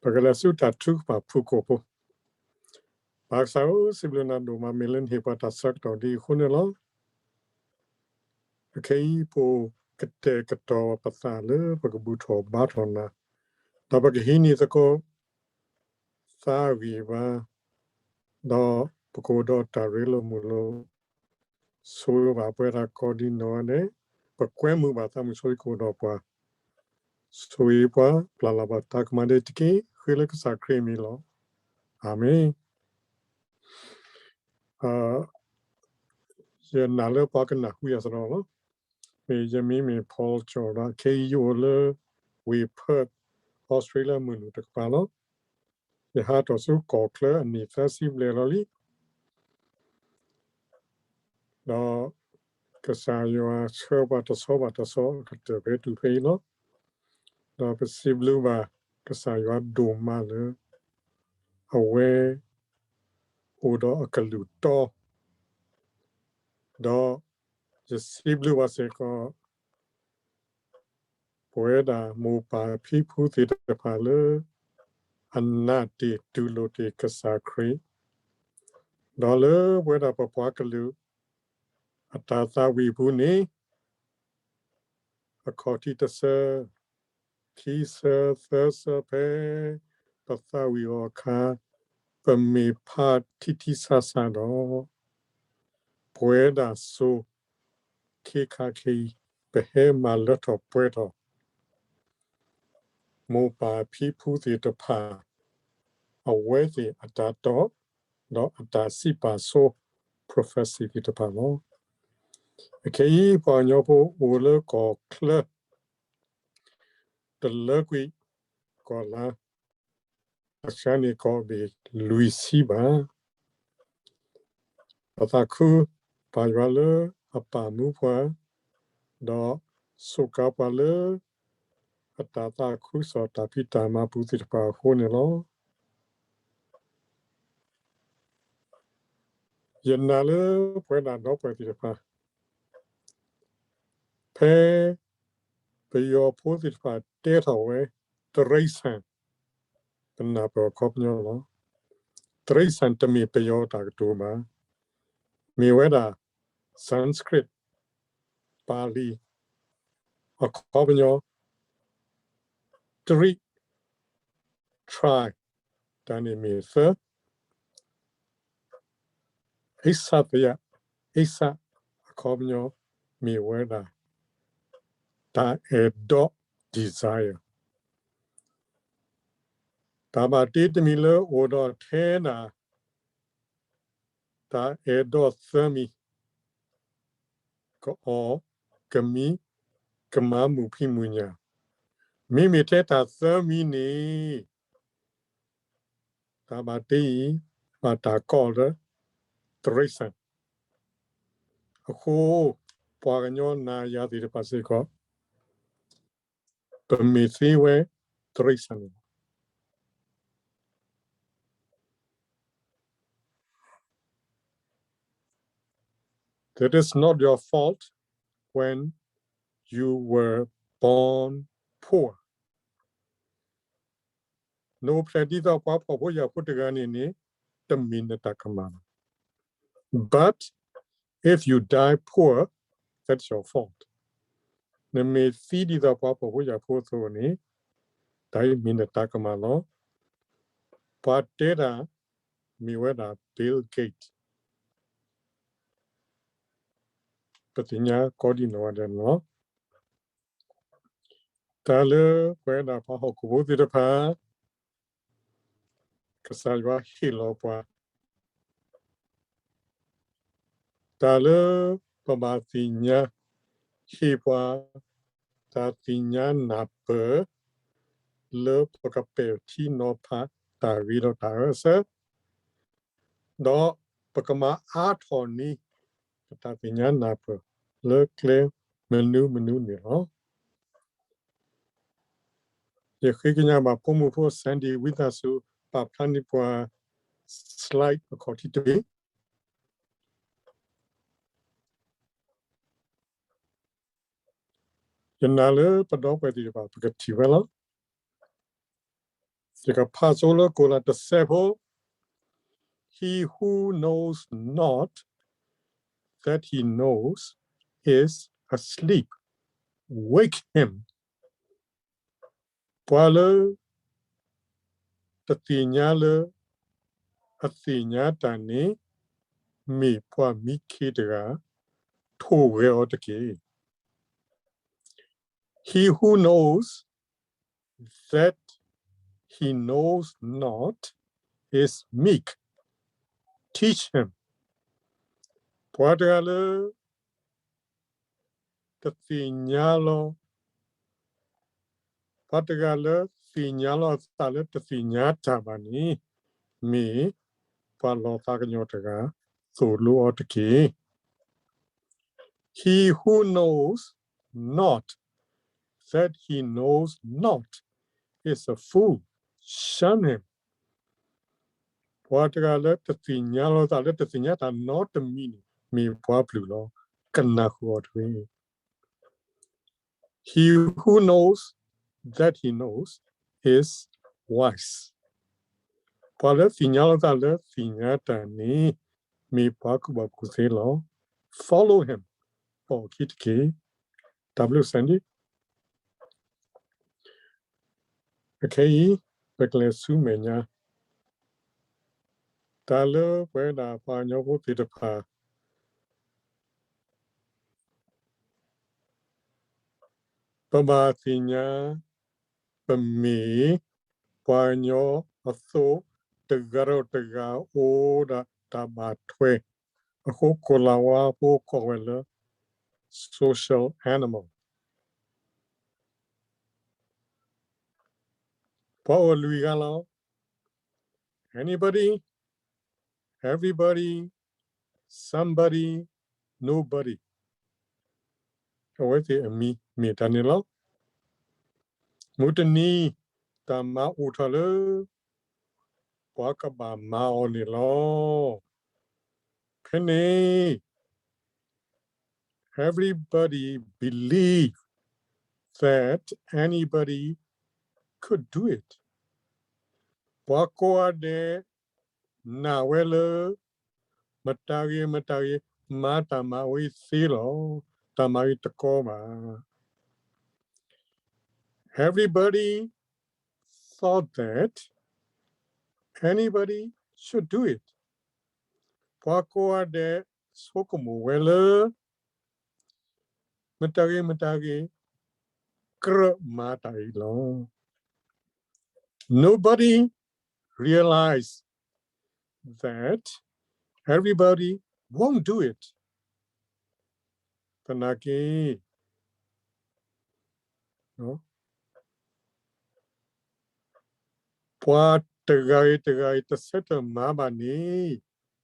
ပကလဲၤဆူတၢ်ထုကဖၣ်ဖုၣ်ကိာ်ဖိ. ပၢ်ကစၢ်ဧၢ, စံးဘျုးနၤဒိၣ်မး မ့ၢ်လၢနဟ့ၣ်ပှၤတၢ်ဆၢကတီၢ်ဒ်အံၤအဃိန့ၣ်လီၤ. အခဲအံၤ ပအိၣ်ကတဲာ်ကတီၤပသးလၢပကဘူၣ်ထီၣ်ဘါထီၣ်နၤ, ဒီးပကဟံးန့ၢ်သကိး သးဂံၢ်ဘါ, ဒီးပကအိၣ်ဒီးတၢ်ရ့လိာ်မုာ်လိာ်, ဆိၣ်ဂ့ၤဘၣ်ပဝဲဒၣ်ကိးဒံနီၢ်ဂၤဒဲး, ပကွဲမုာ်ဘၣ်သးမုၢ်ဆိကမိၣ်ဒီးပှၤ, ဆိၣ်ဂ့ၤပှၤ ပျၢ်လီၤဘၣ်တၢ်ကမၣ်ဒဲးတက့ၢ်, ဃ့လၢကစၢ်ခရံာ်အမံၤလီၤ. အၤမ့ၣ်. ယနာ်လၢပှၤကနၢ်ဟူယၤစ့ၢ်ကီးလီၤ. မ့ၢ်ယမံၤမ့ၢ် Paul ကၠီဒီး ခဲအံၤယအိၣ်လၢ ဝ့ၢ် Perth, Australia မုၢ်နုာ်တကပၤလီၤ. ယဟးထီၣ်ဆူကီၢ်ချၢအနံၣ်သၢဆံဘျဲၣ်လီၤလံ. ဒီးကစၢ်ယွၤဆှၢပှၤတဆီဘၣ်တဆီအကတၢၢ်ဖဲတုၤဖဲအံၤလီၤ. ဒီးပစံးဘျုးဘၣ်ကစၢ်ယွၤဒိၣ်မးလၢ အဝဲအိၣ်ဒီးအကလုၢ်တီ, ဒီးယစံးဘျုးဘၣ်စ့ၢ်ကီး ပဝဲဒၣ်မိၢ်ပၢ်ဖံဖုသ့ၣ်တဖၣ်လၢ အနာ်တ့ၢ်တူၢ်လိာ်တ့ၢ်ကစၢ်ခရံာ်, ဒီးလၢပဝဲဒၣ်ပပှၤကလုာ် အတၢ်သးဝံၣ်အပူၤန့ၣ် အခီၣ်ထံးတဆၢ, ခံဆၢ, သၢဆၢဖဲ ပသးဝံၣ်အီၤအခါ ပမ့ၢ်ဖးထံထံဆးဆးဒီး ပဝဲဒၣ်စိၤ ခ့ခါခဲအံၤ ပဟဲမၤလၢထီၣ်ပှဲၤထီၣ် မိၢ်ပၢ်ဖံဖုသ့ၣ်တဖၣ် အဝဲသ့ၣ်အတၢ်တီ ဒီးအတၢ်စံးပာ်ဆိ prophecy သ့ၣ်တဖၣ်လီၤ. အခဲအံၤ ပှၤကညီဖိအိၣ်လၢကီၢ်ချၢ တလၢကွံာ်ကီၢ်လါ အစှၤန့ၣ်ကီၢ်ဘ့ၣ်လွံၢ်ဆံဘၣ်. ပသးခုပၢ်ယွၤလၢအပာ်မူပှၤ, ဒီးစူးကါပှၤလၢ အတၢ်သးခုကစီၣ်တၢ်ဖံးတၢ်မၤပူၤသ့ၣ်တဖၣ်အဃိန့ၣ်လီၤ. ယနာ်လၢပဝဲဒၣ်ဒီပုၢ်ဝဲၢ်သ့ၣ်တဖၣ် ဖဲပယီၤဖိသ့ၣ်တဖၣ်တဲထီၣ်ဝဲ တိရစ္ဆာန်, ပနၢ်ပၢၢ်အခီပညီလီၤ. တိရစ္ဆာန် တမ့ၢ်ပယီၤတၢ်ကတိၤဘၣ်. မ့ၢ်ဝဲဒၣ် Sanskrit, Pali အခီပညီ တရံး, try, တၢ်န့ၣ်မ့ၢ်သၢ အံသယ, အံသ အခီပညီမ့ၢ်ဝဲဒၣ် တၢ်အဲၣ်ဒိး desire. တၢ်ဘၣ်တ့တမံၤလၢအိၣ်ဒီးထဲဒၣ် တၢ်အဲၣ်ဒိးသၢမံၤ, ကအီၣ်, ကမံ, ကမၤမုၢ်ဖံးမုၢ်ညၣ်, မ့မ့ၢ်ထဲတၢ်သၢမံၤန့ၣ် တၢ်ဘၣ်တ့အံၤ ဘၣ်တၢ်ကိးလၢ တိရစ္ဆာန်. အဃိ ပှၤကညီနၤယၤသ့ၣ်တဖၣ်စ့ၢ်ကီး ပမ့ၢ်သ့ဝဲ တိရစ္ဆာန်န့ၣ်လီၤ. That is not your fault when you were born poor. နအိၣ်ဖျဲၣ်ဒ်သိးပှၤဖှီၣ်ဖိယာ်ဖိတဂၤန့ၣ်န့ၣ် တမ့ၢ်နတၢ်ကမၣ်ဘၣ်. But if you die poor, that's your fault. နမ့ၢ်သံဒ်သိးပှၤဖှီၣ်ဖိယာ်ဖိအသိးန့ၣ် တၢ်အံၤမ့ၢ်နတၢ်ကမၣ်လီၤ. ပှၤတဲတၢ် မ့ၢ်ဝဲဒၣ် Bill Gates. ပသ့ၣ်ညါကိးဒံနီၢ်ဂၤဒဲးန့ၣ်လီၤ. တၢ်လၢပဝဲဒၣ်ပှၤဟီၣ်ခိၣ်ဖိသ့ၣ်တဖၣ် ကစၢ်ယွၤဟ့ၣ်လီၤပှၤ တၢ်လၢပဘၣ်သ့ၣ်ညါ ဟ့ၣ်ပှၤ တၢ်သ့ၣ်ညါနၢ်ပၢၢ် လၢပကပဲာ်ထံနီၤဖးတၢ်ဂ့ၤဒီးတၢ်အၢအဆၢ ဒီးပကမၤအါထီၣ်န့ၢ် ပတၢ်သ့ၣ်ညါနၢ်ပၢၢ် လၢကျဲမနုၤမနုၤန့ၣ်လီၤ. ယဃ့ကညးဘၣ်ဖိမုၣ်ဖိ Sandy ဝံသးစူၤ ပာ်ဖျါန့ၢ်ပှၤ slide အခီၣ်ထံးတဘ့ၣ်. ယနာ်လၢပဒီပုၢ်ဝဲၢ်သ့ၣ်တဖၣ် ပကထံၣ်ဝဲလီၤ. ယကဖးဆိလၢကိးလၢတစဲးဖိ, He who knows not that he knows is asleep. Wake him. ပှၤလၢ တသ့ၣ်ညါလၢ အသ့ၣ်ညါတၢ်န့ၣ် မ့ၢ်ပှၤမံခ့တဂၤ, ထိၣ်ဂဲၤအီၤတက့ၢ်. He who knows that he knows not is meek. Teach him. ပှၤတဂၤလၢ တသ့ၣ်ညါလီၤ, ပှၤတဂၤလၢသ့ၣ်ညါလီၤအသးလၢတသ့ၣ်ညါတၢ်ဘၣ်န့ၣ်, မ့ၢ်ပှၤလီၤသးကညီၤတဂၤ, သိၣ်လိအီၤတက့ၢ်. He who knows not that he knows not is a fool. Shun him. ပှၤတဂၤလၢတသ့ၣ်ညါလီၤသးလၢတသ့ၣ်ညါတၢ်နီတမံၤန့ၣ် မ့ၢ်ပှၤပျုၢ်လီၤ. ကနၢ်ဃုာ်အီၤတဂ့ၤ. He who knows that he knows is wise. ပှၤလၢသ့ၣ်ညါလီၤသးလၢသ့ၣ်ညါတၢ်န့ၣ် မ့ၢ်ပှၤကူၣ်ဘၣ်ကူၣ်သ့လီၤ. Follow him. ပိာ်အခံတက့ၢ်. တၢ်ဘျုးစၢ်န့ၣ် အခဲအံၤ ပကလဲၤဆူမဲာ်ညါ, တၢ်လၢပဝဲဒၣ်ပှၤကညီဖိသ့ၣ်တဖၣ် ပဘၣ်သ့ၣ်ညါ ပမ့ၢ်ပှၤကညီအသိး တဂၤဒီးတဂၤအိၣ်ဒီးတၢ်ဘၣ်ထွဲ, အဃိကိၤလၤဝါဖိကိးဝဲလၢ social animal. ပှၤအိၣ်လွံၢ်ဂၤလီၤ. Anybody, everybody, somebody, nobody. အဝဲသ့ၣ်အမံၤမ့ၢ်တၢ်န့ၣ်လီၤ. မုၢ်တနံၤ တၢ်မၤအိၣ်ထီၣ်လၢ ပှၤကဘၣ်မၤအီၤန့ၣ်လီၤ. ဖဲန့ၣ် everybody believe that anybody could do it. ပှၤကိးဂၤဒဲး နာ်ဝဲလၢ မတၤဂ့ၤမတၤဂ့ၤ မၤတၢ်မၤဝဲသ့လီၤ. တၢ်မၤဂ့ၤတကီဘၣ်. Everybody thought that anybody should do it. ပှၤကိးဂၤဒဲးဆိကမိၣ်ဝဲလၢ မတၤဂ့ၤမတၤဂ့ၤ ကြၢးမၤတၢ်အံၤလီၤ. Nobody realize that everybody won't do it. သနာ်က့ ပှၤတဂၤဂ့ၤတဂၤဂ့ၤ တဆဲးတမၤဘၣ်န့ၣ်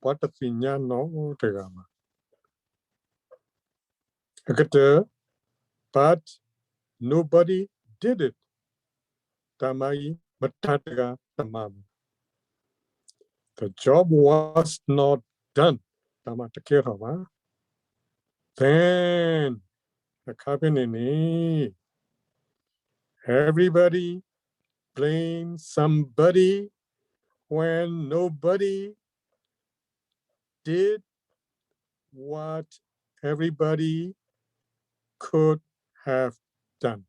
ပှၤတသ့ၣ်ညါနီတဂၤဘၣ်. အကတၢၢ်, but nobody did it. တၢ်မၤအံၤ မတၤတဂၤတမၤဘၣ်. The job was not done. တၢ်မၤတကဲထီၣ်ဘၣ်. Then, အခါဖဲန့ၣ်န့ၣ် everybody blame somebody when nobody did what everybody could have done.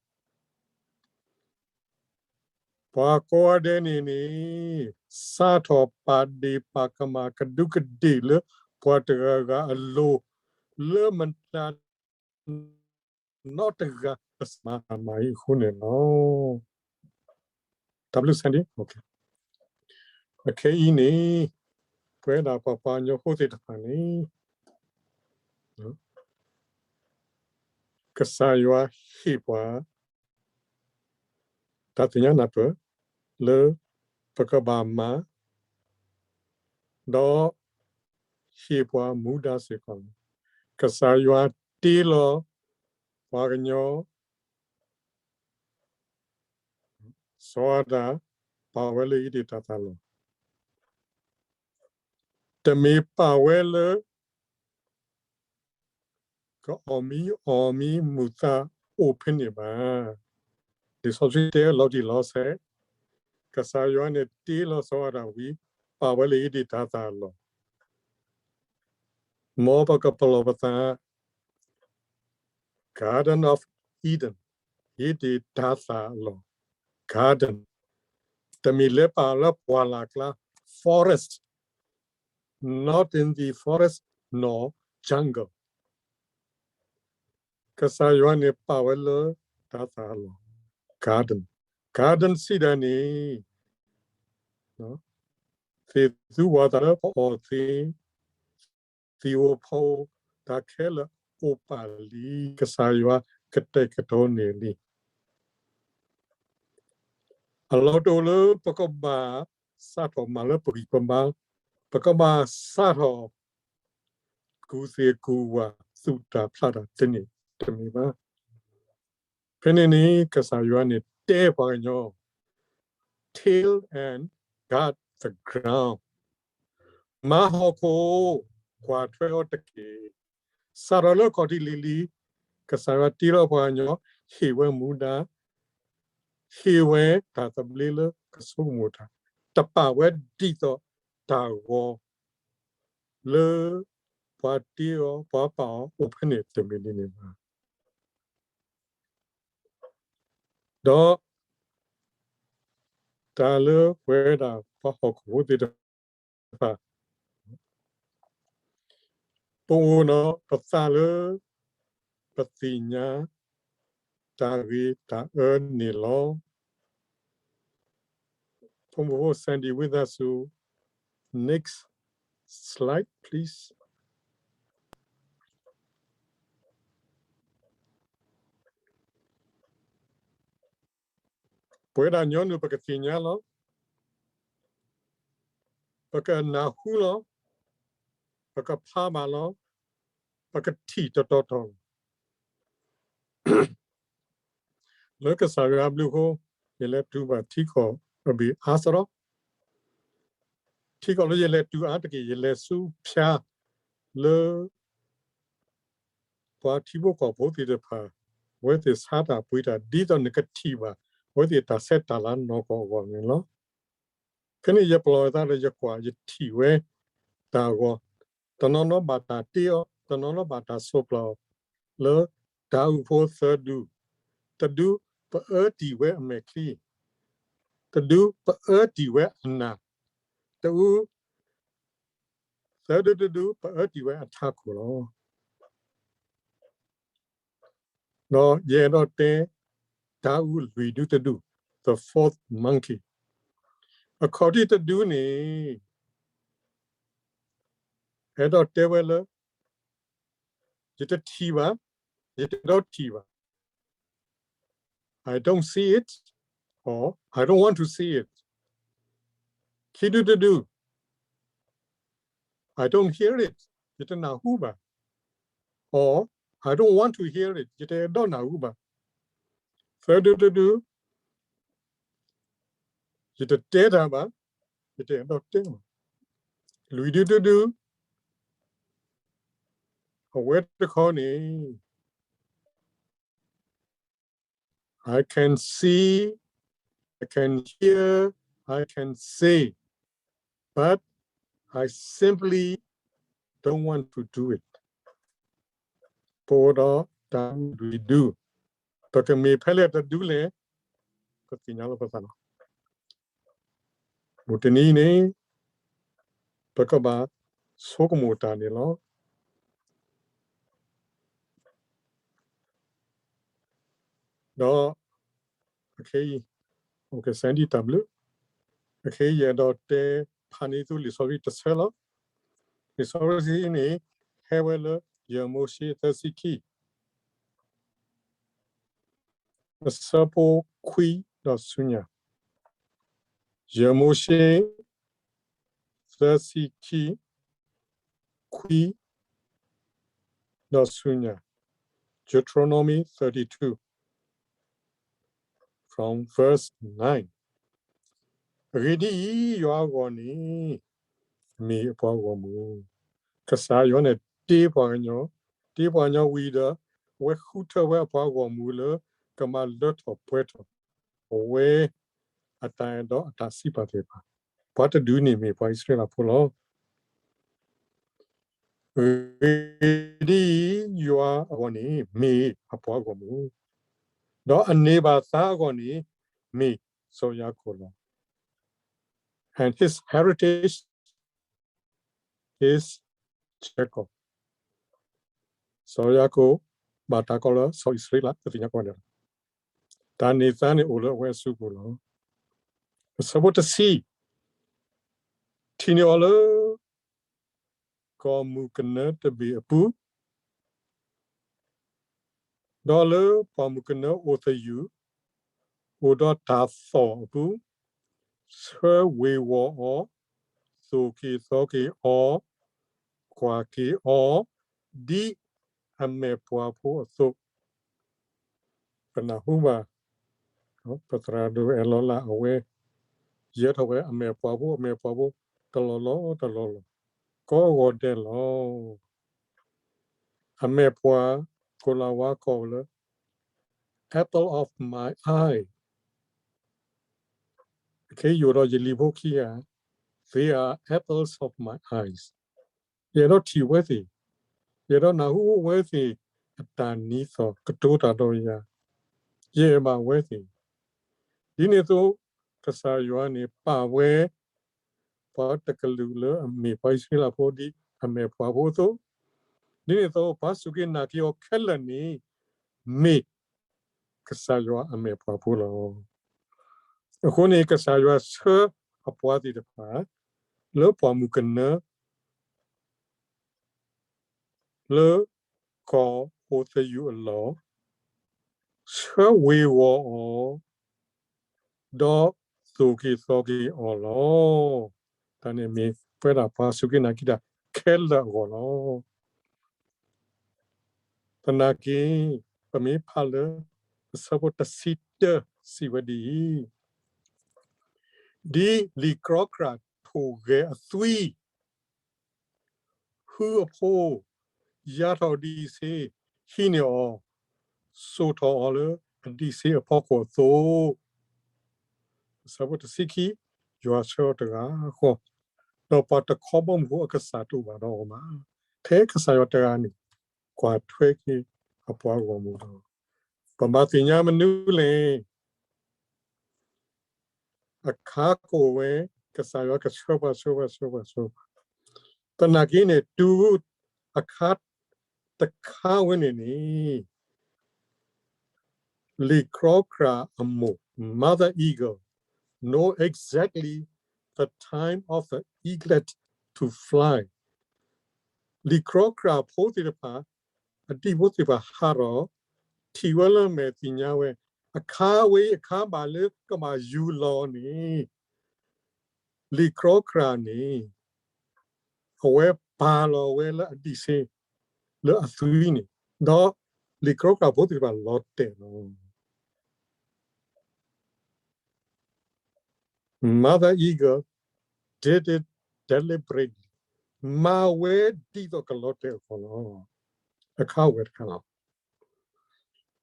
ပှၤကိးဂၤဒဲးန့ၣ်န့ၣ် စးထီၣ်ပာ်ဒ့ၣ်ပာ်ကမၣ်ကဒူးကဒ့ၣ်လၢပှၤတဂၤဂၤအလိၤ လၢမတၤ နီတဂၤ ပစံးမၤတၢ်မၤအံၤအဃိန့ၣ်လီၤ. တၢ်ဘျုးစၢ်န့ၣ်, အခဲအံၤန့ၣ် ပဝဲဒၣ်ပှၤပှၤကညီဖိသ့ၣ်တဖၣ်န့ၣ် ကစၢ်ယွၤဟ့ၣ်ပှၤ တၢ်သ့ၣ်ညါနၢ်ပၢၢ် လၢပကဘၣ်မၤ ဒီးဟ့ၣ်ပှၤမူဒါစ့ၢ်ကီးလီၤ. ကစၢ်ယွၤတ့လီၤ ပှၤကညီ စီၤအၤဒၣ် ပာ်ဝဲလၢအံၤဒံးတၢ်သးလီၤ. တမ့ၢ်ပာ်ဝဲလၢ ကအီၣ်မံအီၣ်မံမုာ်သးအိၣ်ဖဲန့ၣ်ဘၣ်. လံာ်စီဆှံတဲလီၤတံၢ်လီၤဆဲး, ကစၢ်ယွၤန့ၣ်တ့လီၤစီၤအၤဒၣ်ဝံၤ ပာ်ဝဲလၢဧ့ဒ့ၣ်တၤသၣ်အလီၢ်, မ်ပကပလီၢ်ပသး Garden of Eden, ဧ့ဒ့ၣ်တၤသၣ်အလီၢ်, garden, တမ့ၢ်လၢပာ်လၢပှၢ်လၢ်ကျါ, forest, not in the forest nor jungle. ကစၢ်ယွၤန့ၣ်ပာ်ဝဲလၢတၤသၣ်အလီၢ်, garden, garden city န့ၣ် သ့ၣ်သူဝၤသးလၢပအီၣ်သ့, သ့ၣ်ဧိၤဖီဧိၤ, တၢ်ခဲလၢာ်အိၣ်ပာ်လံ, ကစၢ်ယွၤကတဲာ်ကတီၤန့ၢ်လံ. အလီၢ်တအိၣ်လၢပကဘၣ်စးထီၣ်မၤလၢပဂံၢ်ပဘါ, ပကဘၣ်စးထီၣ်ကူၣ်သ့ၣ်ကူၣ်ဝၣ် သူၣ်တၢ်ဖျးတၢ်တန့ၢ်တမ့ၢ်ဘၣ်. ဖဲန့ၣ်န့ၣ် ကစၢ်ယွၤန့ၣ်တဲပှၤကညီ till and guard the ground, မၤဟီၣ်ခိၣ်, ကွၢ်ထွဲအီၤတက့ၢ်. စးထီၣ်လၢခီၣ်ထံးလံၤလံၤ, ကစၢ်ယွၤတ့လီၤပှၤကညီ ဟ့ၣ်ဝဲမူဒါ, ဟ့ၣ်ဝဲတၢ်သဘျ့လၢကဆိကမိၣ်တၢ်, တပာ်ဝဲဒ်သိးတၢ်ဂီၤ လၢပှၤတ့အီၤ ပှၤပာ်အီၤအိၣ်ဖဲန့ၣ်တမ့ၢ်ဒ်န့ၣ်ဘၣ်. ဒီး တၢ်လၢပဝဲဒၣ်ပှၤဟီၣ်ခိၣ်ဖိသ့ၣ်တဖၣ် ပအိၣ်ဒီးပသးလၢ ပသ့ၣ်ညါတၢ်ဂ့ၤတၢ်အၢန့ၣ်လီၤ. ဖိမုၣ်ဖိ Sandy ဝံသးစူၤ next slide please. ပဝဲဒၣ်ညီနုၢ်ပကသ့ၣ်ညါလီၤ, ပကနၢ်ဟူလီၤ, ပကဖးဘၣ်လီၤ, ပကထံၣ်တတီၤတီၤလီၤ. လၢကစၢ်ယွၤအဘျုးအဃိ ယလဲၤတုၤဘၣ်ထံကီၢ်အဘ့ၣ်အါစရီ, ထံကီၢ်လၢယလဲၤတုၤအါတက့ၢ် ယလဲၤဆူဖၠါလၢ ပှၤထံဖိကီၢ်ဖိသ့ၣ်တဖၣ် အဝဲသ့ၣ်ဆါတၢ်ပှ့ၤတၢ် ဒ်သိးနကထံၣ်ဘၣ် အဝဲသ့ၣ်တၢ်ဆဲးတၢ်လၤနီၢ်ကီၢ်အဂီၢ်န့ၣ်လီၤ. ဖဲန့ၣ်ယပလီၢ်သးဒီးယကွၢ်ယထံၣ်ဝဲတၢ်ဂီၤ, တနီၤနီၤဘၣ်တၢ်တ့အီၤ, တနီၤနီၤဘၣ်တၢ်စိးပျၢ်အီၤ လၢတၤအုးဖိသၢဒု, တဒုပအၢတံၢ်ဝဲအမဲာ်ချံ, တဒုပအၢတံၢ်ဝဲအနၢ်, တအုး သၢဒုတဒု ပအၢတံၢ်ဝဲအထးခိၣ်လီၤ. ဒီးယအဲၣ်ဒိးတဲ တၤအုးလွံၢ်ဒုတဒု, the fourth monkey, အခီၣ်ထံးတဒုန့ၣ် အဲၣ်ဒိးတဲဝဲလၢ ယတထံၣ်ဘၣ်, ယတအဲၣ်ဒိးထံၣ်ဘၣ်, I don't see it, or I don't want to see it. ခံဒုတဒု, I don't hear it, ယတနၢ်ဟူဘၣ်, or I don't want to hear it, ယတအဲၣ်ဒိးနၢ်ဟူဘၣ်. သၢဒုတဒု, ယတတဲတၢ်ဘၣ်, ယတအဲၣ်ဒိးတဲဘၣ်. လွံၢ်ဒုတဒု, အဝဲတခီန့ၣ် I can see, I can hear, I can say, but I simply don't want to do it. ပအိၣ်ဒီးတၤအုးလွံၢ်ဒု, ပကမ့ၢ်ဖဲလဲၣ်တဒုလဲၣ်, ပသ့ၣ်ညါလီၤပသးလီၤ. မုၢ်တနံၤန့ၣ် ပကဘၣ်ဆိကမိၣ်တၢ်န့ၣ်လီၤ. ဒီး အခဲအံၤ ကစၢ်ဒၣ်တၢ်ဘျုး, အခဲအံၤယအဲၣ်ဒိးတဲဖးန့ၢ်သုလံာ်စီဆှံတဆၢလီၤ. လံာ်စီဆှံန့ၣ် ဟဲဝဲလၢ ယဲၢ်မိၤၡ့သၢဆံခံ အဆၢဖိခွံဒီးဆူညါ, ယဲၢ်မိၤၡ့ သၢဆံခံ ခွံ ဒီးဆူညါ, Deuteronomy thirty-two, from verse nine. အဂ့ၢ်ဒ်အံၤ, ယွၤအဂီၢ်န့ၣ် မ့ၢ်အပှၤဂီၢ်မုၢ်, ကစၢ်ယွၤန့ၣ်တ့ပှၤကညီ, တ့ပှၤကညီဝံၤဒီး အဝဲဃုထၢဝဲအပှၤဂီၢ်မုၢ်လၢ ကမၤလၢထီၣ်ပှဲၤထီၣ်အဝဲ အတၢ်အဲၣ်ဒီးအတၢ်စံးပာ်သ့ၣ်တဖၣ်, ပှၤတဒုန့ၣ်မ့ၢ်ပှၤအံၣ်စရ့လးဖိလီၤ. ဂ့ၤဒ်အံၤ, ယွၤအဂီၢ်န့ၣ်မ့ၢ်အပှၤဂီၢ်မုၢ်, ဒီးအန့ၢ်ဘၣ်သါအဂီၢ်န့ၣ်မ့ၢ်စီၤယၤကိာ်လီၤ. And his heritage is Jacob. စီၤယၤကိာ် ဘၣ်တၢ်ကိးလၢစီၤအံၣ်စရ့လး ပသ့ၣ်ညါကိးဂၤဒဲးလီၤ. တၢ်န့ၢ်သါန့ၣ်အိၣ်လၢအဝဲအစုပူၤလီၤ. အဆၢဖိတဆံ, ထံၣ်န့ၢ်အီၤလၢ ကီၢ်မုၢ်ကနၢတဘ့ၣ်အပူၤ, ဒီးလၢပှၢ်မုၢ်ကနၢအိၣ်သယုၢ်, အိၣ်ဒီးတၢ်သီၣ်အပူၤ, ဆၢဝ့ၤဝီၤအီၤ, သိၣ်က့ၤသီက့ၤအီၤ, ကွၢ်က့ၤအီၤ, ဒ်အမဲာ်ပှၤဖိအသိး ပနၢ်ဟူဘၣ် ပသရၣ်ဒိၣ်အဲၣ်လီၤလၢ်အဝဲ ယဲၢ်ထီၣ်ဝဲအမဲာ်ပှၤဖိ အမဲာ်ပှၤဖိ တလီၢ်လီၢ်တလီၢ်လီၢ် ကိးဂီၤဒဲးလီၤ. အမဲာ်ပှၤ ကိၤလၤဝါကိးဝဲလၢ apple of my eye, ခဲအံၤယအိၣ်ဒီးယလံၤဖိခံဂၤ they are apples of my eyes. ယအဲၣ်ဒိးထံၣ်ဝဲသ့ၣ်, ယအဲၣ်ဒိးနၢ်ဟူဝဲသ့ၣ် အတၢ်နံၤသီၣ်ကတိၤတၢ်ဒီးယၤ, ယအဲၣ်ဘၣ်ဝဲသ့ၣ်. ဒ်န့ၣ်အသိး ကစၢ်ယွၤန့ၣ်ပာ်ဝဲ ပှၤတကလုာ်လၢအမ့ၢ်ပှၤအံၣ်စရ့လးဖိဒ်အမဲာ်ပှၤဖိအသိး, ဒ်န့ၣ်အသိး ပှၤစူၢ်က့ၤနာ်က့ၤအီၤခဲလၢာ်န့ၣ် မ့ၢ်ကစၢ်ယွၤအမဲာ်ပှၤဖိလီၤ. အဃိန့ၣ် ကစၢ်ယွၤဆှၢအပှၤသ့ၣ်တဖၣ် လၢပှၢ်မုၢ်ကနၢ လၢကီၢ်အိၣ်သယုၢ်အလီၢ်, ဆှၢဝ့ၤဝီၤအီၤ, ဒီးသိၣ်က့ၤသီက့ၤအီၤလီၤ. တၢ်န့ၣ်မ့ၢ်ပဝဲဒၣ်ပှၤစူၢ်က့ၤနာ်က့ၤတၢ်ခဲလၢာ်အဂီၢ်လီၤ. သနာ်က့ ပမ့ၢ်ဖးလၢ အဆၢဖိတဆံတၢ စံးဝဲဒ်အံၤ, ဒ်လံာ်ကြီကြာ်ထိၣ်ဂဲၤအသွံ ဟုအဖိ, ယၤထီၣ်အဒံးဆ့, ဟံးန့ၢ်အီၤ, စိာ်ထီၣ်အီၤလၢအဒံးဆ့အဖီခိၣ်အသိး, အဆၢဖိတဆံခံ, ယွၤဆှၢအီၤတဂၤဃီ, ဒီးပှၤတခီဘီမုၢ်ဖိအကစၢ်တအိၣ်ဘၣ်ဒီးအီၤဘၣ်. ထဲကစၢ်ယွၤတဂၤန့ၣ် ကွၢ်ထွဲက့ၤအပှၤဂီၢ်မုၢ်လီၤ. ပဘၣ်သ့ၣ်ညါမနုၤလဲၣ်. အခါကအိၣ်ဝဲ ကစၢ်ယွၤကဆှၢပှၤ ဆှၢပှၤ ဆှၢပှၤ ဆှၢပှၤ, သနာ်က့န့ၣ် တုၤအခါတခါဝဲန့ၣ်န့ၣ် လံာ်ကြီကြာ်အမိၢ် Mother Eagle know exactly the time of the eaglet to fly. လံာ်ကြီကြာ်ဖိသ့ၣ်တဖၣ် အဒံၣ်ဖိသ့ၣ်တဖၣ်ဟးထီၣ် ထံၣ်ဝဲလၢမဲာ်သ့ၣ်ညါဝဲ အခါဝဲအံၤအခါဘၣ်လၢကဘၣ်ယူၤလီၤန့ၣ် လံာ်ကြီကြာ်န့ၣ် အဝဲပာ်လီၤဝဲလၢအဒံးဆ့ လၢအသွံန့ၣ် ဒီးလံာ်ကြီကြာ်ဖိသ့ၣ်တဖၣ်လီၤတဲာ်လီၤ. Mother Eagle did it deliberately. မၤဝဲဒ်သိးကလီၤတဲာ်အဂီၢ်လီၤ. အခါဝဲတခါလီၤ.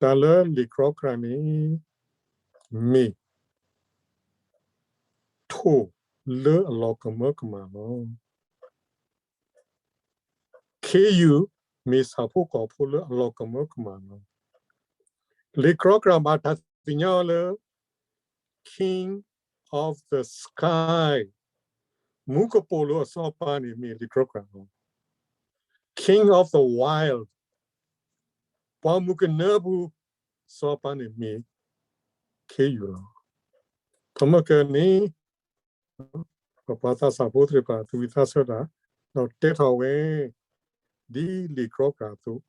တၢ်လၢလံာ်ကြီကြာ်န့ၣ် မ့ၢ်ထိၣ်လၢအလီၤကမၢကမၣ်လီၤ. ခ့ယုၢ်မ့ၢ်ဆၣ်ဖိကီၢ်ဖိလၢအလီၤကမၢကမၣ်လီၤ. လံာ်ကြီကြာ်ဘၣ်တၢ်သ့ၣ်ညါအီၤလၢ King of the Sky, မူကပိာ်လိၤအစီၤပၤန့ၣ်မ့ၢ်လံာ်ကြီကြာ်လီၤ. King of the Wild, ပှၢ်မုၢ်ကနၢပူၤ စီၤပၤန့ၣ်မ့ၢ်ခ့ယုၢ်လီၤ. ပမ့ၢ်ကန့ၣ် ပပှၤသးစၢ်ဖိသ့ၣ်တဖၣ် သူၣ်ဝံၣ်သးဆၢတၢ် ဒီးတဲထီၣ်ဝဲ ဒ်လံာ်ကြီကြာ်အသိး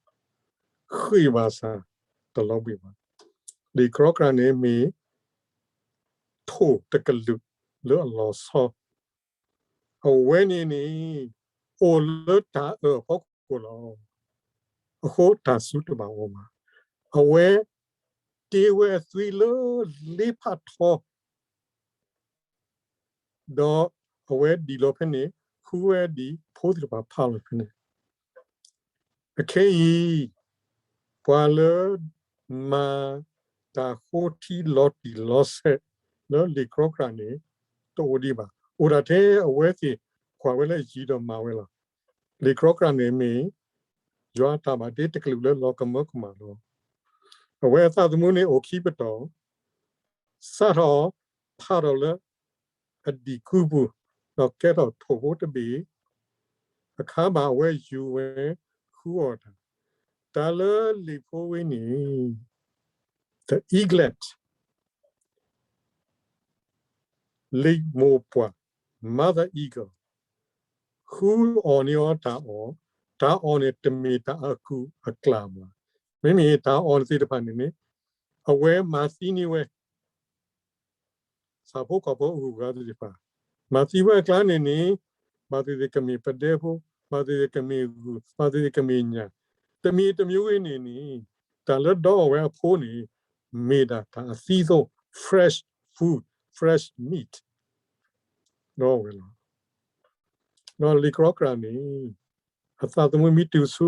ဃ့ၢ်ဘၣ်ဆၣ်တလီၤဘှံးဘၣ်. လံာ်ကြီကြာ်န့ၣ်မ့ၢ် ထိၣ်တကလုာ်လၢအလီၤဆီ အဝဲန့ၣ်န့ၣ် အိၣ်လၢတၢ်အၢၣ်အဖီခိၣ်လီၤ. အဃိတၢ်စူၤတဘၣ်အီၤဘၣ်. အဝဲတ့ဝဲအသွံလၢလ့ဖးထီ ဒီးအဝဲဒံးလီၤဖဲန့ၣ် ဃုဝဲဒံးဖိသ့ၣ်တဖၣ်ဖးလီၤဖဲန့ၣ်. အခဲအံၤ ပှၤလၢမၤတၢ်ဃိထံလီၤတံၢ်လီၤဆဲး လၢလံာ်ကြီကြာ်န့ၣ် တအိၣ်ဒံးဘၣ်. အိၣ်ဒၣ်ထဲအဝဲသ့ၣ်ကွၢ်ဝဲလၢအယံၤဒီးမၤဝဲလီၤ. လံာ်ကြီကြာ်န့ၣ်မ့ၢ် ယွၤအတၢ်ဘၣ်တ့တကလုာ်လၢလီၤကမၢကမၣ်လီၤ. အဝဲအသးသမူန့ၣ်အိၣ်ခံပတီၢ်, စးထီၣ်ဖးထီၣ်လၢအဒံၣ်ကူပူၤ, ဒီးကဲထီၣ်ထိၣ်ဖိတဘ့ၣ်, အခါဘၣ်အဝဲယူၤဝဲဃုအီၣ်တၢ်, တၢ်လၢလံာ်ဖိဝဲန့ၣ် the eaglet လံာ်မိၢ်ပှၢ် mother eagle ဃုအီၣ်န့ၢ်အီၤတၢ်အီၣ်, တၢ်အီၣ်န့ၣ်တမ့ၢ်တၢ်အကူၣ်အကျၢ်ဘၣ်. မ့မ့ၢ်တၢ်အီၣ်သ့ၣ်တဖၣ်န့ၣ်န့ၣ် အဝဲမၤသံန့ၢ်ဝဲ ဆၣ်ဖိကီၢ်ဖိအဂုၤအဂၤသ့ၣ်တဖၣ်, မၤသံဝဲအကျါန့ၣ်န့ၣ် ဘၣ်သ့ၣ်သ့ၣ်ကမ့ၢ်ပဒဲဖိ, ဘၣ်သ့ၣ်သ့ၣ်ကမ့ၢ်ဂုၢ်, ဘၣ်သ့ၣ်သ့ၣ်ကမ့ၢ်ညၣ်, တမံၤတမံၤဝဲန့ၣ်န့ၣ် တၢ်လၢဒီးအီၣ်ဝဲအဖိန့ၣ် မ့ၢ်ဒၣ်တၢ်အသံသိ fresh food, fresh meat ဒီးဝဲလီၤ. ဒီးလံာ်ကြီကြာ်န့ၣ် အသးသမူမ့ၢ်တုၤဆူ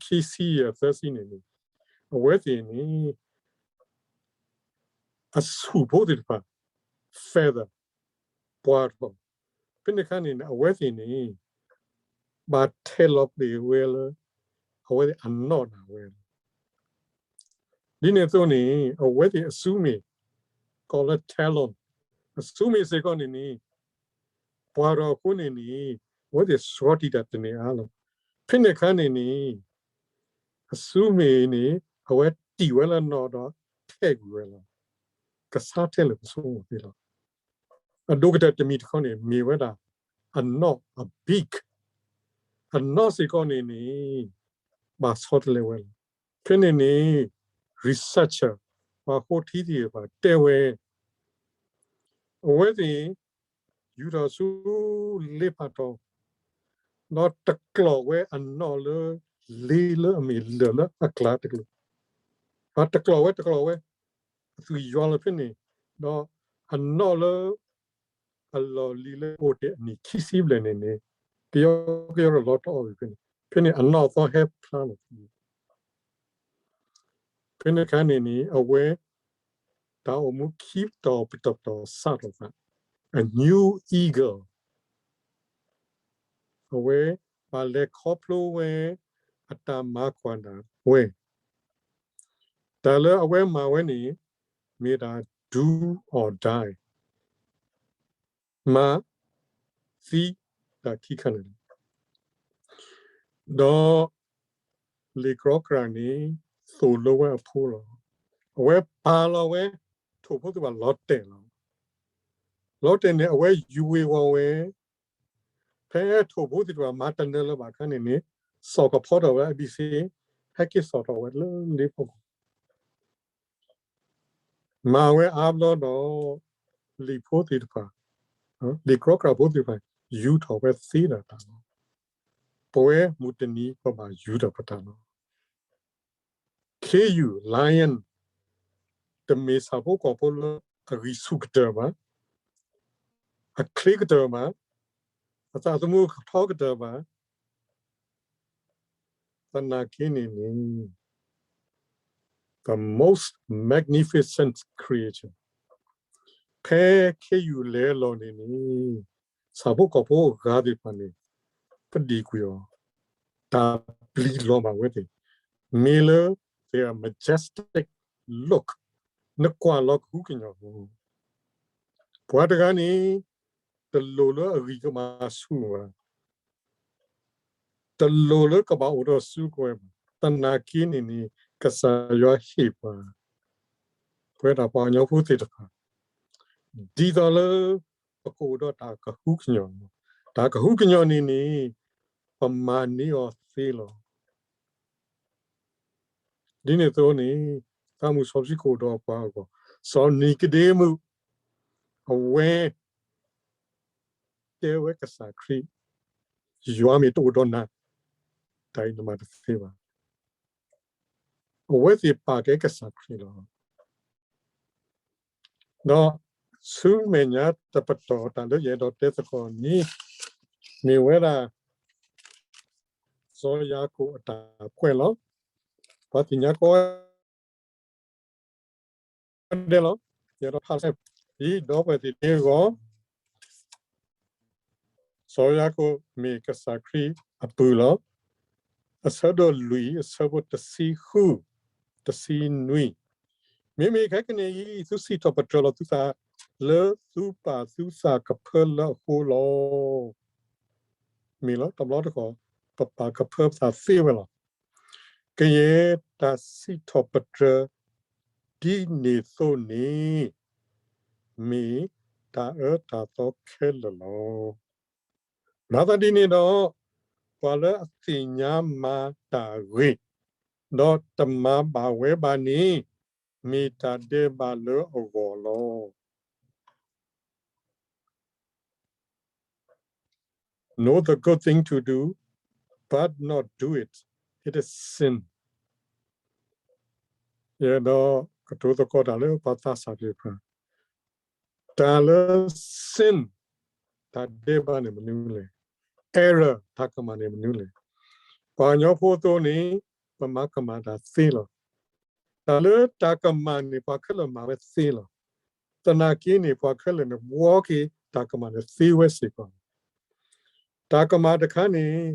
ခံဆံယဲၢ်သၢဆံန့ၣ်န့ၣ် အဝဲသ့ၣ်န့ၣ် အဆူၣ်ဖိသ့ၣ်တဖၣ် feather ပှၢ်ထီၣ်, ဖဲန့ၣ်အခါန့ၣ်န့ၣ် အဝဲသ့ၣ်န့ၣ် ဘၣ်ထဲးလီၤပှ့ၤဝဲလၢ အဝဲသ့ၣ်အနီၣ်ဒၣ်ဝဲလီၤ. ဒ်န့ၣ်အသိးန့ၣ် အဝဲသ့ၣ်အစုမ့ၣ် ကိးလၢ talon အစုမ့ၣ်စ့ၢ်ကီးန့ၣ်န့ၣ် ပှၢ်ထီၣ်အဃိန့ၣ်န့ၣ် အဝဲသ့ၣ်ဆှီတံၢ်တၢ်တန့ၢ်အါလီၤ. ဖဲန့ၣ်အခါန့ၣ်န့ၣ် အစုမ့ၣ်န့ၣ် အဝဲတံၢ်ဝဲလၢနီၣ်ဒီးထဲးကွံာ်ဝဲလီၤ. ကဆါထဲလၢပဆိကမိၣ်သ့လီၤ. အဒိၣ်ကတၢၢ်တမံၤတခီန့ၣ် မ့ၢ်ဝဲဒၣ်အနီၣ်အ beak အနီၣ်စ့ၢ်ကီးန့ၣ်န့ၣ် ဘၣ်ဆီတလဲဝဲလီၤ. ဖဲန့ၣ်န့ၣ် researcher ပှၤဃိထံသ့ၣ်တဖၣ်တဲဝဲ အဝဲသ့ၣ် ယူၤထီၣ်ဆူလ့ဖးထီ ဒီးတကျီၣ်ဝဲအနီၣ်လၢ လ့လၢအမ့ၢ်လၢၢ်လၢအကျါတကျိၤ, ဒီးတကျီၣ်ဝဲတကျီၣ်ဝဲ အသွံၣ်ယွၤလီၤဖဲန့ၣ်, ဒီးအနီၣ်လၢ အလီၢ်လံၤလၢအိၣ်တ့ၢ်အနံၣ်ခံဆံဘျဲၣ်န့ၣ်န့ၣ် ကယီကယီလီၤတအီၣ်ဝဲဖဲန့ၣ်, ဖဲန့ၣ်အနီၣ်သီဟဲဖျါလီၤ. ဖဲန့ၣ်အခါန့ၣ်န့ၣ် အဝဲ တၢ်အိၣ်မူခံပတီၢ်ပတီၢ်ပတီၢ်စးထီၣ်သး a new eagle အဝဲ ဘၣ်လဲၤခီဖျိဝဲ အတၢ်မၤကွၢ်ဒၣ်ဝဲ တၢ်လၢအဝဲမၤဝဲန့ၣ် မ့ၢ်ဒၣ် do or die မၤသံတၢ်ခံခါန့ၣ်လီၤ. ဒီးလံာ်ကြီကြာ်န့ၣ် သိၣ်လိဝဲအဖိလီၤ. အဝဲပာ်လီၤဝဲ ထိၣ်ဖိသ့ၣ်တဖၣ်လီၤတဲာ်လီၤ. လီၤတဲာ်န့ၣ် အဝဲယူၤဝ့ၤဝီၤဝဲ ဖဲထိၣ်ဖိသ့ၣ်တဖၣ်မၤတနၢၤလၢၤဘၣ်အခါန့ၣ်န့ၣ် စိာ်ကဖီထီၣ်ဝဲအဘံစ့ ဟဲက့ၤစိာ်ထီၣ်ဝဲလၢလ့ဖီခိၣ် မၤဝဲအါဘျီဒီး လံာ်ဖိသ့ၣ်တဖၣ် လံာ်ကြီကြာ်ဖိသ့ၣ်တဖၣ် ယူၤထီၣ်ဝဲသ့ဒၣ်တၢ်လီၤ. ပဝဲမုၢ်တနံၤပဘၣ်ယူၤထီၣ်ပတၢ်လီၤ. ခ့ယုၢ် lion တမ့ၢ်ဆၣ်ဖိကီၢ်ဖိလၢအဂံၢ်ဆူၣ်ကတၢၢ်ဘၣ်, အချ့ကတၢၢ်ဘၣ်, အသးသမူကထီကတၢၢ်ဘၣ်, သနာ်က့န့ၣ်န့ၣ် the most magnificent creature ဖဲခ့ယုၢ်လဲၤလီၤန့ၣ်န့ၣ် ဆၣ်ဖိကီၢ်ဖိအဂၤသ့ၣ်တဖၣ်န့ၣ် ပဒံၣ်ကွံာ်အီၤ, တၢ်ပျံၤလီၤဘၣ်ဝဲသ့ၣ် မ့ၢ်လၢ their majestic look နကွၢ်လီၤကဟုကညီၢ်လီၤ. ပှၤတဂၤန့ၣ် တလိၣ်လၢအဂံၢ်ကဘၣ်ဆူၣ်ဘၣ် တလိၣ်လၢကဘၣ်အိၣ်ဒီးစုကဝဲၤဘၣ်. သနာ်က့န့ၣ်န့ၣ် ကစၢ်ယွၤဟ့ၣ်ပှၤ ပဝဲဒၣ်ပှၤကညီဖိသ့ၣ်တဖၣ် ဒ်သိးလၢ ပကအိၣ်ဒီးတၢ်ကဟုကညီၢ်လီၤ. တၢ်ကဟုကညီၢ်န့ၣ်န့ၣ် ပမၤန့ၢ်အီၤသ့လီၤ. ဒ်န့ၣ်အသိးန့ၣ် သးမုၢ်စီဆှံကအိၣ်ဒီးပှၤအဂီၢ်, စီၤနံၤကဒ့မုၣ် အဝဲ တဲဝဲကစၢ်ခရံာ်, ယွၤမ့ၢ်တအိၣ်ဒီးနၤ, တၢ်အံၤနမၤတသ့ဘၣ်. အဝဲသ့ၣ်ပာ်ကဲကစၢ်ခရံာ်လီၤ. ဒီးဆူမဲာ်ညါတပတီၢ်တၢ်လၢယအဲၣ်ဒိးတဲသကိးန့ၣ် မ့ၢ်ဝဲဒၣ် စီၤယၤကိာ်အတၢ်ကွဲးလီၤ. ပှၤသ့ၣ်ညါကိးဂၤဒဲးလီၤ. ယအဲၣ်ဒိးဖးဆဲ ဒီပုၢ်ဝဲၢ်သ့ၣ်တဖၣ်အဂီၢ်, စီၤယၤကိာ်မ့ၢ်ကစၢ်ခရံာ်အပုၢ်လီၤ. အဆၢဒိၣ်လွံၢ် အဆၢဖိတဆံဃု, တဆံနွံ, မ့မ့ၢ်ခဲကနံၣ်အံၤ သုစံးထီၣ်ပတြၢၤလီၤသုသး လၢသုပာ်သုသးကဖၢလၢအဃိလီၤ. မ့ၢ်လီၤ တဘျီတခီၣ် ပပာ်ကဖၢပသးသ့ဝဲလီၤ. ကယဲၢ်တၢ်စံးထီၣ်ပတြၢၤ ဒ်န့ၣ်အသိးန့ၣ် မ့ၢ်တၢ်အၢတၢ်သီခဲလၢာ်လီၤ. မၤသးဒ်န့ၣ်ဒီး ပှၤလၢအသ့ၣ်ညါမၤတၢ်ဂ့ၤ, ဒီးတမၤဘၣ်ဝဲဘၣ်န့ၣ် မ့ၢ်တၢ်ဒဲးဘးလၢအဂီၢ်လီၤ. Know the good thing to do, but not do it, it is sin. ယအဲၣ်ဒိးကတိၤသကိးတၢ်လၢပှၤသးစၢ်သ့ၣ်တဖၣ်, တၢ်လၢ sin တၢ်ဒဲးဘးန့ၣ်မနုၤလဲၣ်, error တၢ်ကမၣ်န့ၣ်မနုၤလဲၣ်. ပှၤကညီဖိအသိးန့ၣ် ပမၤကမၣ်တၢ်သ့လီၤ. တၢ်လၢတၢ်ကမၣ်န့ၣ် ပှၤခဲလၢာ်မၤဝဲသ့လီၤ. သနာ်က့န့ၣ် ပှၤခဲလၢာ်န့ၣ် ဘှီက့ၤတၢ်ကမၣ်န့ၣ်သ့ဝဲစ့ၢ်ကီးလီၤ. တၢ်ကမၣ်တခါန့ၣ်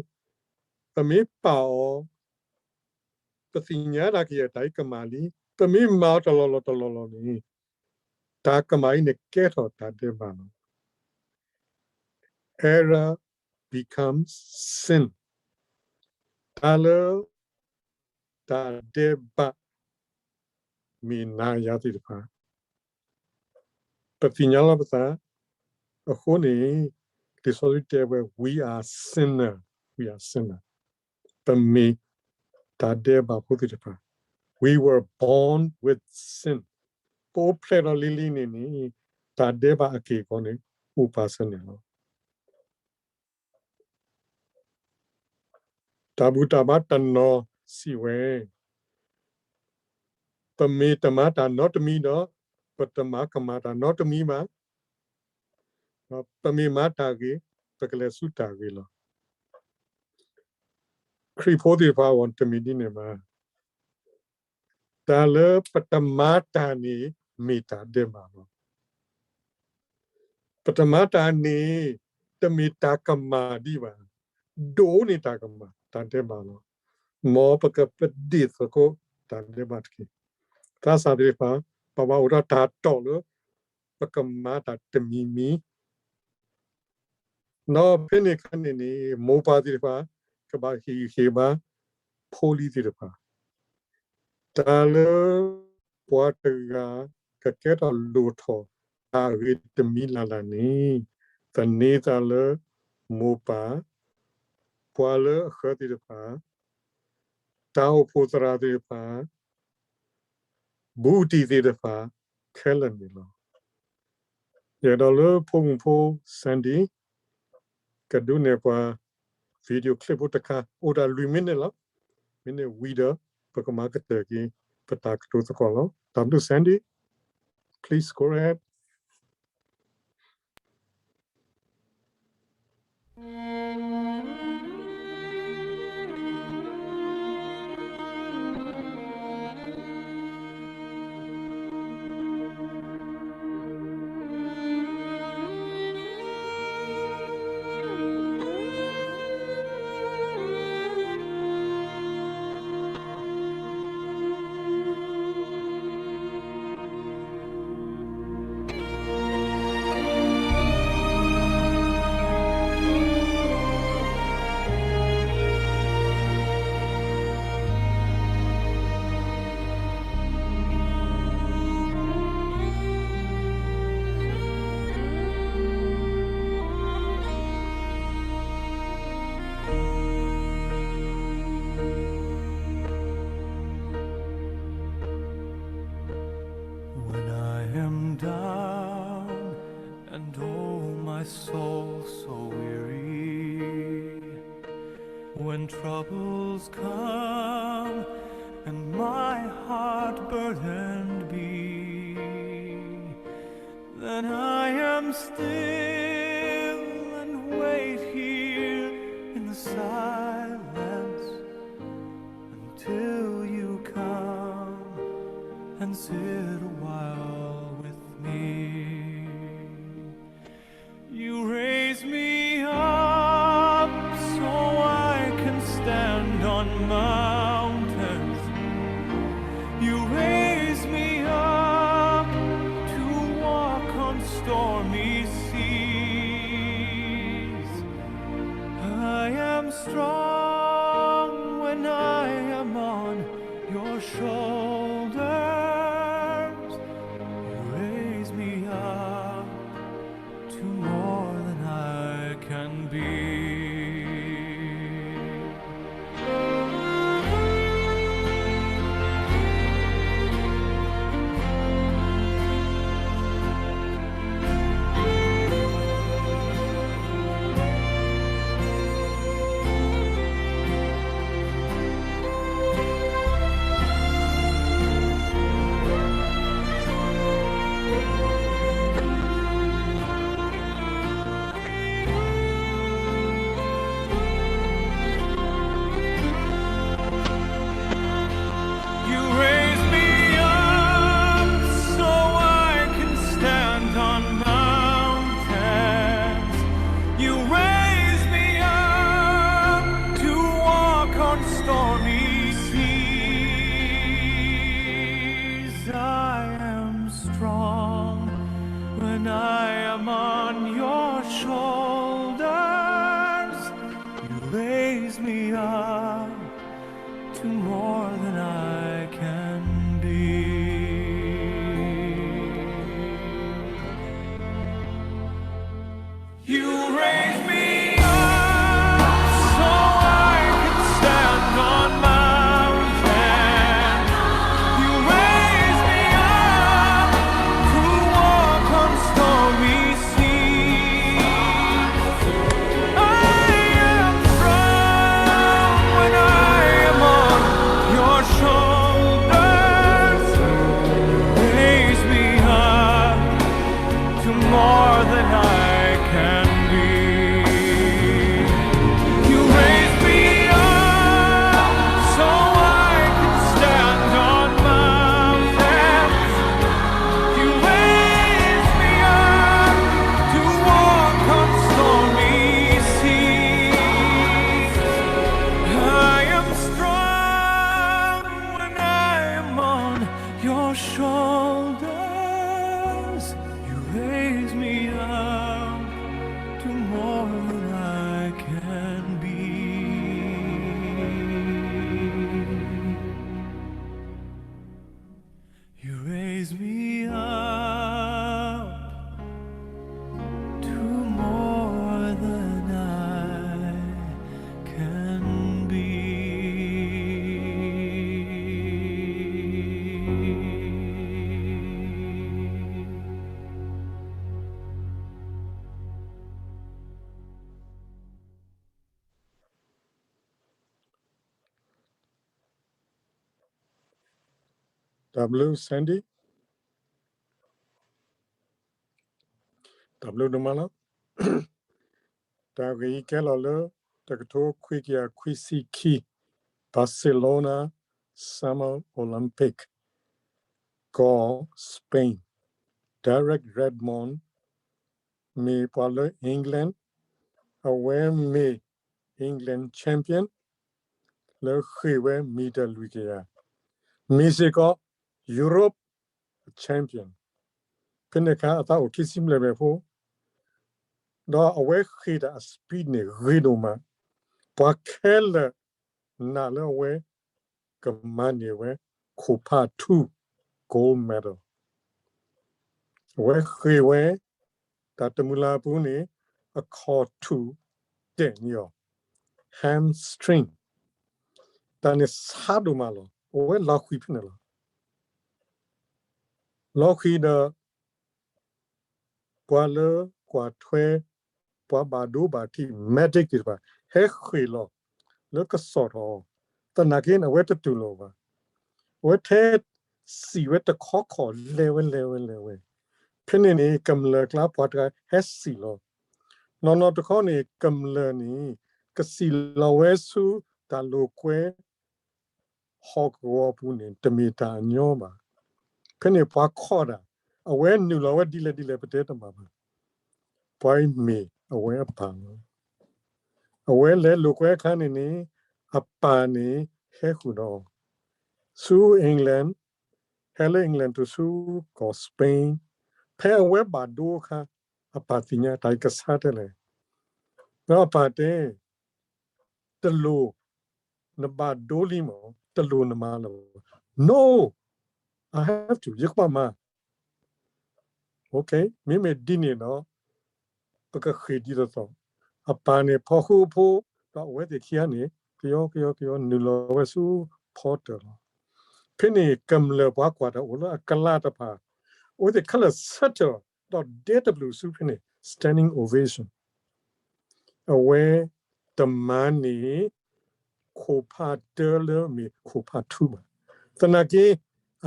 ပမ့ၢ်ပာ်အီၤ ပသ့ၣ်ညါတၢ်ကယဲၢ်တၢ်အံၤကမၣ်လံ, ပမ့ၢ်မၤအီၤတလီၢ်လီၢ်တလီၢ်လီၢ်န့ၣ် တၢ်ကမၣ်အံၤန့ၣ်ကဲထီၣ်တၢ်ဒဲးဘးလီၤ. Error becomes sin. တၢ်လၢ တၢ်ဒဲးဘး မ့ၢ်နၤယၤသ့ၣ်တဖၣ် ပသ့ၣ်ညါလီၤပသးအဃိန့ၣ် လံာ်စီဆှံတဲဝဲ we are sinner, we are sinner. ပမ့ၢ်တၢ်ဒဲးဘးဖိသ့ၣ်တဖၣ်, we were born with sin. ပအိၣ်ဖျဲၣ်ထီၣ်လံၤလံၤန့ၣ်န့ၣ် တၢ်ဒဲးဘးအက့ၢ်အဂီၤန့ၣ် အိၣ်ပာ်စၢၤန့ၣ်လီၤ. တၢ်ဘူၣ်တၢ်ဘါတနီၤစံးဝဲ, ပမ့ၢ်တမၤတၢ်နီတမံၤဒီး ပတမၤကမၣ်တၢ်နီတမံၤဘၣ်. ပမ့ၢ်မၤတၢ်ဂ့ၤ ပကလဲၤဆူတၢ်ဂ့ၤလီၤ. ခရံာ်ဖိသ့ၣ်တဖၣ်အဂီၢ်တမ့ၢ်ဒ်န့ၣ်ဘၣ်. တၢ်လၢပတမၤတၢ်န့ၣ် မ့ၢ်တၢ်ဒဲးဘးလီၤ. ပတမၤတၢ်န့ၣ် တမ့ၢ်တၢ်ကမၣ်ဒံးဘၣ်. ဒိၣ်န့ၢ်တၢ်ကမၣ် တၢ်ဒဲးဘးလီၤ. မ်ပကပဒ့ၣ်သကိးတၢ်ဒဲးဘးတက့ၢ်. သးစၢ်သ့ၣ်တဖၣ် ပဘၣ်အိၣ်ဒီးတၢ်တီၢ်လၢ ပကမၤတၢ်တမံၤမံၤ ဒီးဖဲန့ၣ်အခါန့ၣ်န့ၣ် မိၢ်ပၢ်သ့ၣ်တဖၣ် ကဘၣ်ဟ့ၣ်ဂံၢ်ဟ့ၣ်ဘါ ဖိလံၤသ့ၣ်တဖၣ်, တၢ်လၢ ပှၤတဂၤ ကကဲထီၣ်လိၣ်ထီၣ်တၢ်ဂ့ၤတမံၤလၢ်လၢ်န့ၣ် သန့ၤသးလၢ မိၢ်ပၢ်, ပှၤလၢအဃၢၤသ့ၣ်တဖၣ်, တၢ်အိၣ်ဖှိၣ်သရၣ်သ့ၣ်တဖၣ်, ဘူးတံၢ်သ့ၣ်တဖၣ် ခဲလၢာ်န့ၣ်လီၤ. ယအဲၣ်ဒိးလၢဖိမုၣ်ဖိ Sandy ကဒုးနဲၣ်ပှၤ video clip ဖိတခါ အိၣ်တၢ်လွံၢ်မံးနံးလီၤ. မ့ၢ်န့ၣ်ဝံၤဒီး ပကမၤကတၢၢ်က့ၤ ပတၢ်ကတိၤသကိးလီၤ. တၢ်ဘျုး Sandy, please go ahead. When I am down and oh, my soul so weary, when troubles come and my heart burdened be, then I am still and wait here in the silence until you come and sit a while with me. your shoulders, you raise me up to more than I can be. You raise me up to more than I can be. တၢ်ဘျုး Sandy, တၢ်ဘျုးဒိၣ်မးလီၤ. တၢ်ဂ့ၢ်အံၤကဲလီၤလၢ တကထိခွံကယၤခွံဆံခံ Barcelona Summer Olympic ကီၢ် Spain, Derek Redmond မ့ၢ်ပှၤလၢ England, အဝဲမ့ၢ် England champion လၢဃ့ၢ်ဝဲ မံၤတၢ်လွံၢ်ကယၤ, မ့ၢ်စ့ၢ်ကီး Europe champion ဖဲန့ၣ်အခါ အသးအိၣ်ခံဆံဘျဲၣ်ဘျဲၣ်ဖိ, ဒီးအဝဲဃ့ၢ်တၢ်အ speed န့ၣ် ဂ့ၤဒိၣ်မး, ပှၤခဲလၢာ်နာ်လၢအဝဲ ကမၤန့ၢ်ဝဲ ခိၣ်ဖးထူ gold medal အဝဲဃ့ၢ်ဝဲ တၢ်တမုၢ်လၢ်အပူၤန့ၣ် အခီၣ်ထူၣ်တဲာ်န့ၢ်အီၤ hamstring တၢ်န့ၣ်ဆါဒိၣ်မးလီၤ. အဝဲလီၤဃံၤဖဲန့ၣ်လီၤ. လီၤဃံၤဒီး ပှၤလၢကွၢ်ထွဲ ပှၤဘၣ်ဒိဘၣ်ထံး medic သ့ၣ်တဖၣ် ဟဲဃ့ၢ်လီၤ လၢကစီၣ်ထီၣ်အီၤ, သနာ်က့န့ၣ် အဝဲတတူၢ်လိာ်ဘၣ်. အဝဲထဲစံးဝဲတခီခီၣ် လဲၤဝဲလဲၤဝဲလဲၤဝဲ, ဖဲန့ၣ်န့ၣ် ကမျၢၢ်ကျါပှၤတဂၤဟဲစံးလီၤ. နီၢ်နီၢ်တခီန့ၣ် ကမျၢၢ်န့ၣ် ကစံးလီၤဝဲဆူတၢ်လိာ်ကွဲ ဟီၣ်ကဝီၤအပူၤန့ၣ် တမ့ၢ်တၢ်အညီဘၣ်. ဖဲန့ၣ်ပှၤခီၣ်တၢ်, အဝဲနုာ်လီၤဝဲဒ်လဲၣ်ဒ်လဲၣ် ပတဲတမၤဘၣ်. ပှၤအံၤမ့ၢ်အဝဲအပၢ်လီၤ. အဝဲလဲၤလိာ်ကွဲအခါန့ၣ်န့ၣ် အပၢ်န့ၣ်ဟဲဃုာ်ဒီးအီၤ ဆူ England, ဟဲလၢ England တုၤဆူကီၢ် Spain, ဖဲအဝဲဘၣ်ဒိအခါ အပၢ်သ့ၣ်ညါတၢ်အံၤကဆါတဲလဲၣ်. ဒီးအပၢ်တဲ တလိၣ်နဘၣ်ဒိလံမး, တလိၣ်နမၤလၢၤဘၣ်. No, I have to, ယကဘၣ်မၤ. မ့မ့ၢ်ဒ်န့ၣ်ဒီး ပကဃ့ၢ်ဒ်သိးသိး, အပၢ်န့ၣ်ဖီၣ်ဃူအဖိ, ဒီးအဝဲသ့ၣ်ခံဂၤန့ၣ် ကယီကယီကယီ နုာ်လီၤဝဲဆူ porter လီၤ. ဖဲန့ၣ်ကမျၢၢ်ပှၤကွၢ်တၢ်အိၣ်လၢအကလးတဖၣ်, အဝဲသ့ၣ်ခဲလၢာ် settle ဒီးဒဲတဘျုးဆူဖဲန့ၣ် standing ovation. အဝဲတမၤန့ၢ် ခိၣ်ဖးတၢလၢမ့ၢ်ခိၣ်ဖးထူဘၣ်. သနာ်က့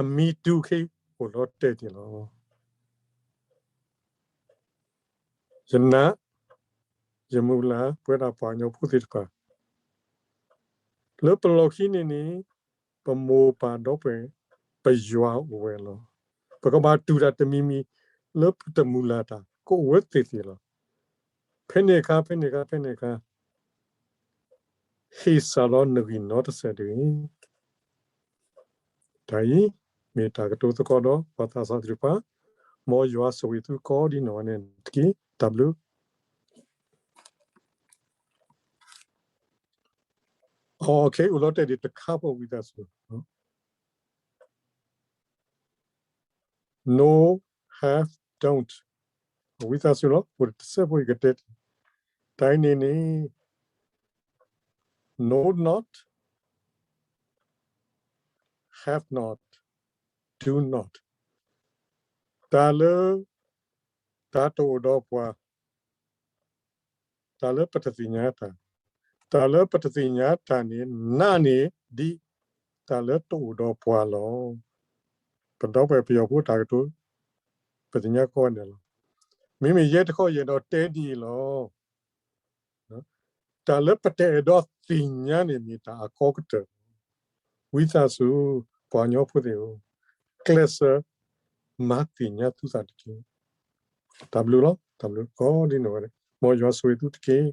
အမံၤတူၢ်ခဲအံၤအိၣ်လီၤတဲာ်တ့ၢ်လီၤ. ယနာ် ယမုၢ်လၢ် ပဝဲဒၣ်ပှၤကညီဖိသ့ၣ်တဖၣ် လၢပလီၢ်ခံန့ၣ်န့ၣ် ပမိၢ်ပၢ်ဒီပုၢ်ဝဲၢ် ပယွၤအိၣ်ဝဲလီၤ. ပကဘၣ်တူၢ်တၢ်တမံၤမံၤ လၢပတမုၢ်လၢ်တၢ် ကအိၣ်ဝဲသ့ၣ်သ့ၣ်လီၤ. ဖဲန့ၣ်အခါ ဖဲန့ၣ်အခါ ဖဲန့ၣ်အခါ ဟ့ၣ်စၢ်လီၤနဂံၢ်နီတစဲးတဂ့ၤ. တၢ်အံၤ မ့ၢ်တၢ်ကတိၤသကိးဒီး ပှၤသးစၢ်သ့ၣ်တဖၣ်, မ်ယွၤဆိၣ်ဂ့ၤသုကိးဒ်နီၢ်ဂၤဒဲးန့ၣ်တက့ၢ်. တၢ်ဘျုး. အိၣ်လီၤတဲာ်ဒံးတခါဖိ ဝံသးစူၤ No, have, don't. ဝံသးစူၤလီၤ, အိၣ်တစဲးဖိအံၤကတဲ, တၢ်အံၤန့ၣ်န့ၣ် know not, have not, do not. တၢ်လၢ တၢ်တအိၣ်ဒီးပှၤ တၢ်လၢပတသ့ၣ်ညါတၢ်, တၢ်လၢပတသ့ၣ်ညါတၢ်န့ၣ် နာ်န့ၢ်ဒံး တၢ်လၢတအိၣ်ဒီးပှၤလီၤ. ပဒီပုၢ်ဝဲၢ်ပယီၤဖိတၢ်ကတိၤ ပသ့ၣ်ညါကိးဂၤဒဲးလီၤ. မ့မ့ၢ်ယဲတခီယအဲၣ်ဒိးတဲဒ်အံၤလီၤ. တၢ်လၢပတအဲၣ်ဒိးသ့ၣ်ညါန့ၣ်မ့ၢ်တၢ်အကီကတၢၢ်လီၤ. ဝံသးစူၤ ပှၤကညီဖိသ့ၣ်ဧၢ, ကျဲးစၢးမၤသ့ၣ်ညါသုသးတက့ၢ်. တၢ်ဘျုးလီၤ, တၢ်ဘျုးကိးဒ်န့ၣ်ဝဲ, မ်ယွၤဆိၣ်ဂ့ၤသုတက့ၢ်.